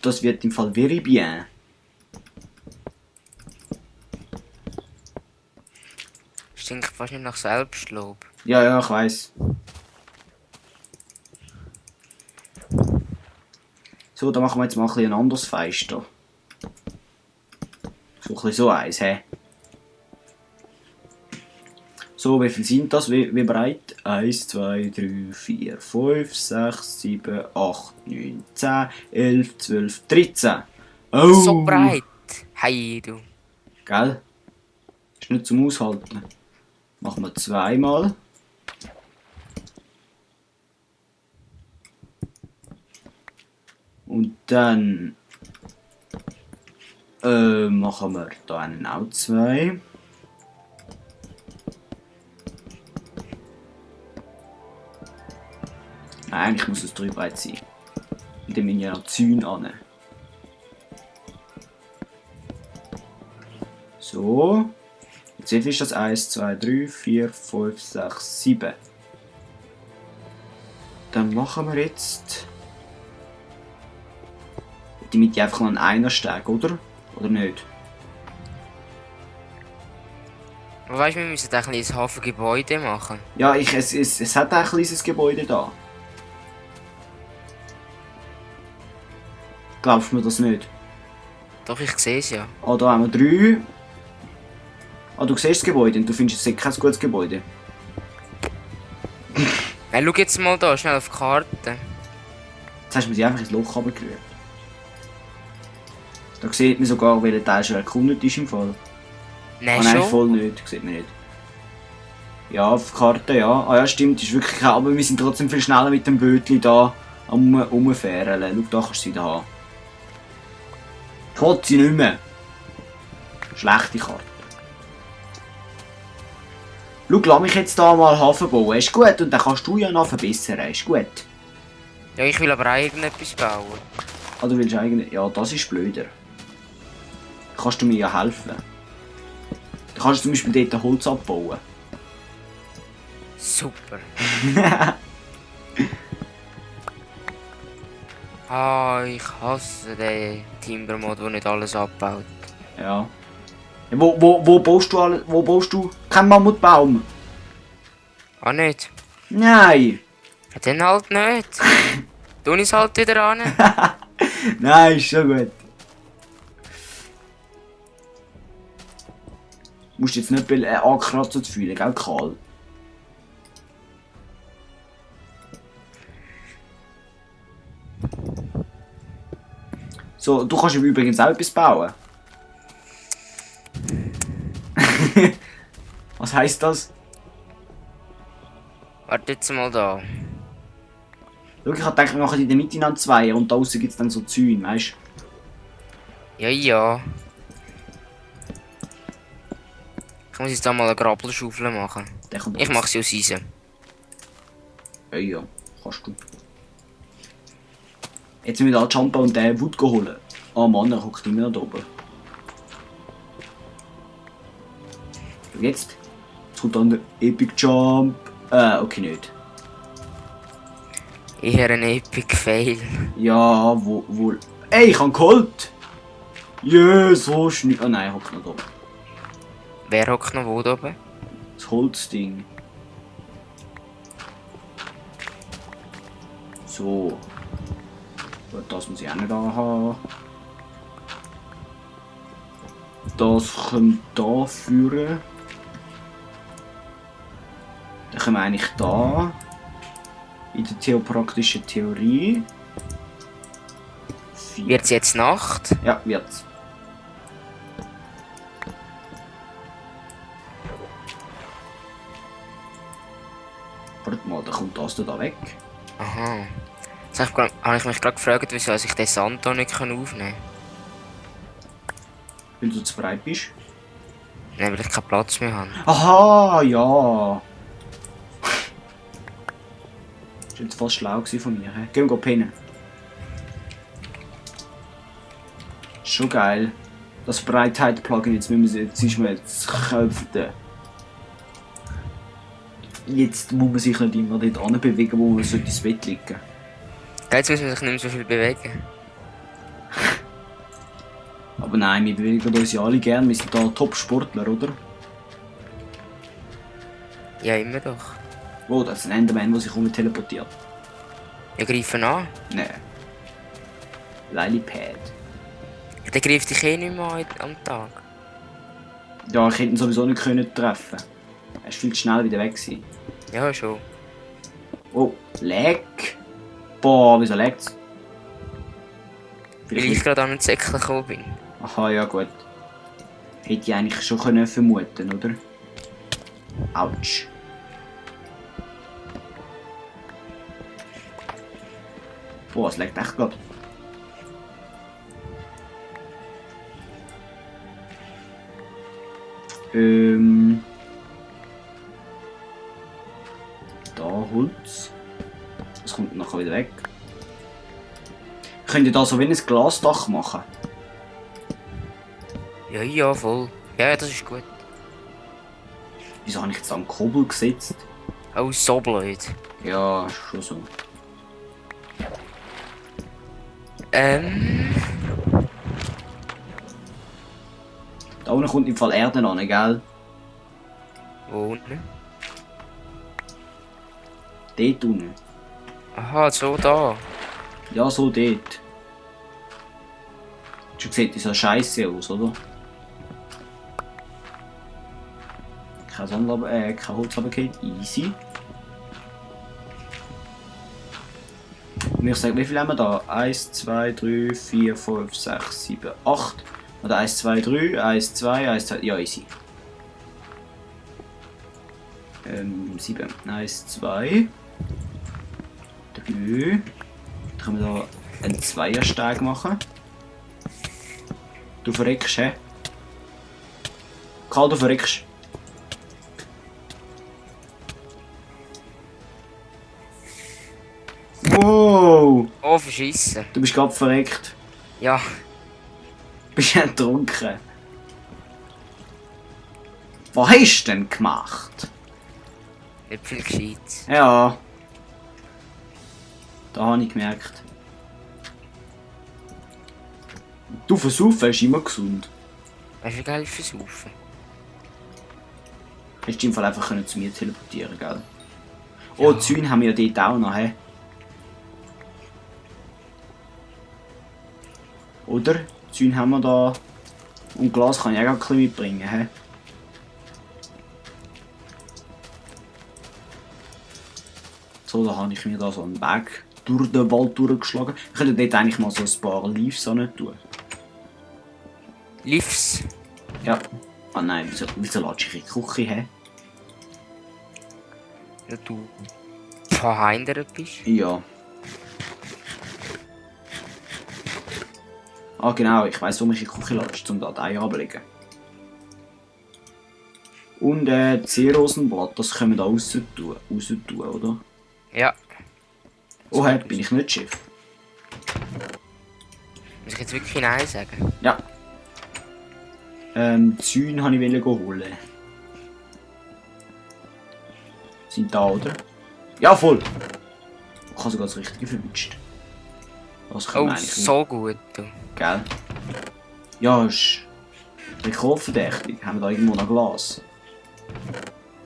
das wird im Fall very bien. Stinkt fast nicht nach Selbstlob. Ja, ja, ich weiss. So, dann machen wir jetzt mal ein anderes Fenster. So ein bisschen so eins, hä? So, wie viel sind das? Wie breit? 1, 2, 3, 4, 5, 6, 7, 8, 9, 10, 11, 12, 13. Oh! So breit. Hey, du. Gell? Ist nicht zum Aushalten. Machen wir zweimal. Und dann machen wir da einen auch 2. Nein, eigentlich muss es 3 breit sein. Und dann müssen ja noch Zäune an. So. Jetzt wie viel ist das? 1, 2, 3, 4, 5, 6, 7. Dann machen wir jetzt die Mitte einfach noch an einer Steg, oder? Oder nicht? Weißt du, wir müssen ein kleines Hafengebäude machen. Ja, es hat ein kleines Gebäude da. Glaubst du mir das nicht? Doch, ich sehe es ja. Ah, da haben wir 3. Ah, du siehst das Gebäude und du findest es ist kein gutes Gebäude. Hey, schau jetzt mal da, schnell auf die Karte. Jetzt hast du mir sie einfach ins Loch runtergerührt. Da sieht man sogar, welcher Teil schon erkundet ist im Fall. Nein, Ah, nein, schon? voll nicht. Sieht man nicht. Ja, auf der Karte, ja. Ah ja, stimmt, ist wirklich kein, aber wir sind trotzdem viel schneller mit dem Bötli da am rumfahren. Schau, da kannst du sie wieder haben. Ich will sie nicht mehr. Schlechte Karte. Schau, lass mich jetzt da mal Hafen bauen. Ist gut, und dann kannst du ja noch verbessern. Ist gut. Ja, ich will aber auch irgendetwas bauen. Ah, du willst eigentlich... Ja, das ist blöder. Kannst du mir ja helfen. Dann kannst du zum Beispiel dort Holz abbauen. Super. Ah, ich hasse den Timber-Mod, der nicht alles abbaut. Ja. Wo baust du alles? Wo baust du? Kein Mammutbaum. Ah, nicht? Nein. Ja, dann halt nicht. Tu es halt wieder an. Nein, ist schon gut. Du musst jetzt nicht ankratzen zu fühlen, gell, Karl? So, du kannst übrigens auch etwas bauen. Was heisst das? Warte jetzt mal da. Schau, ich hab gedacht, wir machen in der Mitte noch 2 und da draussen gibt es dann so Zäune, weißt du? Ja, ja. Ich muss jetzt da mal eine Grabbelschaufel machen. Ich mache sie aus Eisen. Ja, ja, kannst du. Jetzt müssen wir da jumpen und den Wood holen. Ah Mann, er hockt immer noch da oben. Und jetzt? Jetzt kommt dann der Epic Jump. Okay, nicht. Eher ein Epic Fail. Ja, wohl. Ey, ich hab geholt! Yeah, so schnell. Oh nein, er hockt noch da oben. Wer hockt noch wo da oben? Das Holzding. So. Gut, das muss ich auch nicht haben. Das kommt da führen. Dann können wir eigentlich da. In der theopraktischen Theorie. 4. Wird's jetzt Nacht? Ja, wird's. Warte mal, dann kommt das da weg. Aha. Jetzt habe ich mich gerade gefragt, wieso ich den Sand hier nicht aufnehmen kann. Weil du zu breit bist. Nein, weil ich keinen Platz mehr habe. Aha, ja. Das war jetzt fast schlau von mir. He? Gehen wir pennen. Schon geil. Das Breitheit-Plugin, jetzt ist mir jetzt köpfte. Jetzt muss man sich nicht immer dort anbewegen, wo man ins Bett liegen sollte. Jetzt muss man sich nicht mehr so viel bewegen. Aber nein, wir bewegen uns ja alle gern. Wir sind da Top-Sportler, oder? Ja, immer doch. Oh, das ist ein Enderman, der sich teleportiert. Ja, greifen an. Nein. Lilipad. Der greift dich eh nicht mehr an am Tag. Ja, ich hätte ihn sowieso nicht können treffen. Er ist viel zu schnell wieder weg gewesen. Ja, schon. Oh, Lag. Boah, wieso lag's? Weil ich gerade an den Säckchen gekommen bin. Aha, ja gut. Hätte ich eigentlich schon können vermuten, oder? Autsch. Boah, es laggt echt gerade. Da Holz. Das kommt nachher wieder weg. Könnt ihr da so wie ein Glasdach machen? Ja, ja, voll. Ja, ja, das ist gut. Wieso habe ich jetzt da am Kobbel gesetzt? Oh, so blöd. Ja, schon so. Da unten kommt im Fall Erde an, gell? Wo unten? Dort unten. Aha, so da. Ja, so dort. Schon sieht das so scheiße aus, oder? Kein Holz runtergefallen. Easy. Und ich sage, wie viel haben wir da? 1, 2, 3, 4, 5, 6, 7, 8. Oder 1, 2, 3, 1, 2, 1, 2. Ja, easy. 7. 1, 2, 3. Dann können wir da einen Zweiersteig machen. Du verreckst, hä? Karl, du verreckst. Wow! Oh, verschissen. Du bist gerade verreckt. Ja, Bist du ertrunken? Was hast du denn gemacht? nicht viel gescheit. Ja. Da habe ich gemerkt. Du versaufen ist immer gesund. Weißt du, wie geil ich versaufen? Hättest du im Fall einfach können zu mir teleportieren, gell? Oh, Ja. Zäune haben wir ja dort auch noch, hä? Oder? Zäune haben wir da. Und Glas kann ich auch ein bisschen mitbringen, hä? So, da habe ich mir da so einen Weg durch den Wald durchgeschlagen. Ich könnte dort eigentlich mal so ein paar Leaves an tun. Leaves. Ja. Ah nein, wieso latsch ich in die Küche, hä? Ja, du verhindert bist. Ja. Ah genau, ich weiss, warum ich in die Küche latsche, um da die Eier abzulegen. Und Seerosenblatt, das können wir da raus tun, oder? Ja. Oh, hey, bin ich nicht Chef? Muss ich jetzt wirklich Nein sagen? Ja. Zäune wollte ich holen. Sind da, oder? Ja, voll! Ich habe sogar das Richtige verwünscht. Das können Oh, wir eigentlich so gut. Du. nicht, gell? Ja, ist... Rekordverdächtig. Haben wir da irgendwo noch Glas?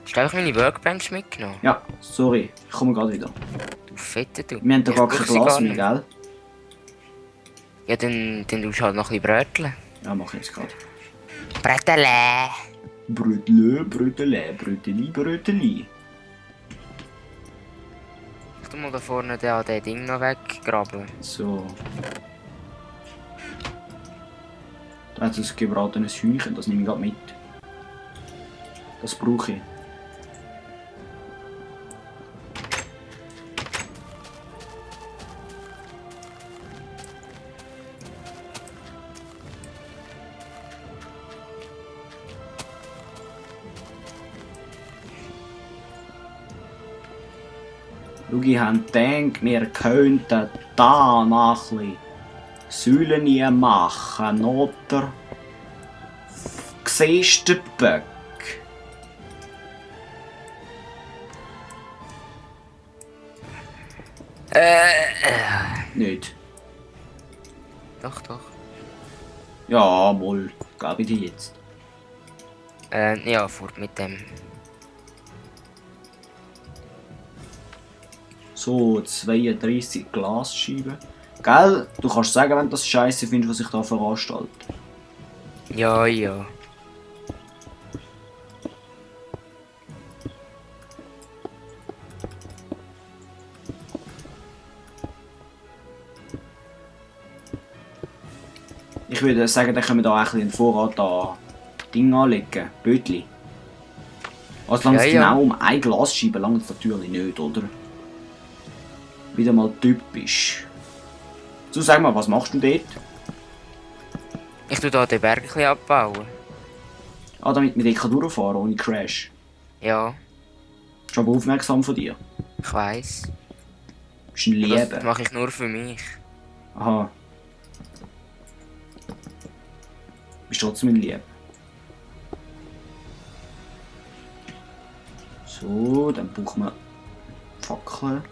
Hast du einfach meine Workbench mitgenommen? Ja, sorry. Ich komme gerade wieder. Du Fette, du. Wir haben da Ich gar kein brauch sie Glas gar mehr, nicht. gell? Ja, dann tust du halt noch ein bisschen Bröteln. Ja, mach ich jetzt gerade. Brötele! Bröteli. Ich tu mal da vorne den Ding noch weggraben. So. Da hat es ein gebratenes Hühnchen, das nehme ich gerade mit. Das brauche ich. Schau, ich habe gedacht, wir könnten da noch ein bisschen Säulen machen, oder? Siehst du den Böck? Nicht. Doch, doch. Ja, wohl. Gebe ich dir jetzt. Ja, fort mit dem. So, 32 Glasscheiben. Gell? Du kannst sagen, wenn du das scheiße findest, was ich da veranstalte. Ja, ja. Ich würde sagen, dann können wir da ein bisschen einen Vorrat an Ding anlegen. Bötli. Also solange Ja, es ja. genau um eine Glasscheibe langt, natürlich nicht, oder? Wieder mal typisch. So, sag mal, was machst du dort? Ich tue da den Berg ein bisschen abbauen. Ah, damit wir dort durchfahren ohne Crash. Ja, Ist aber aufmerksam von dir. ich weiss. Bist ein Das Lieber. mache ich nur für mich. Aha. Bist trotzdem ein Lieber. So, dann brauchen wir Fackeln.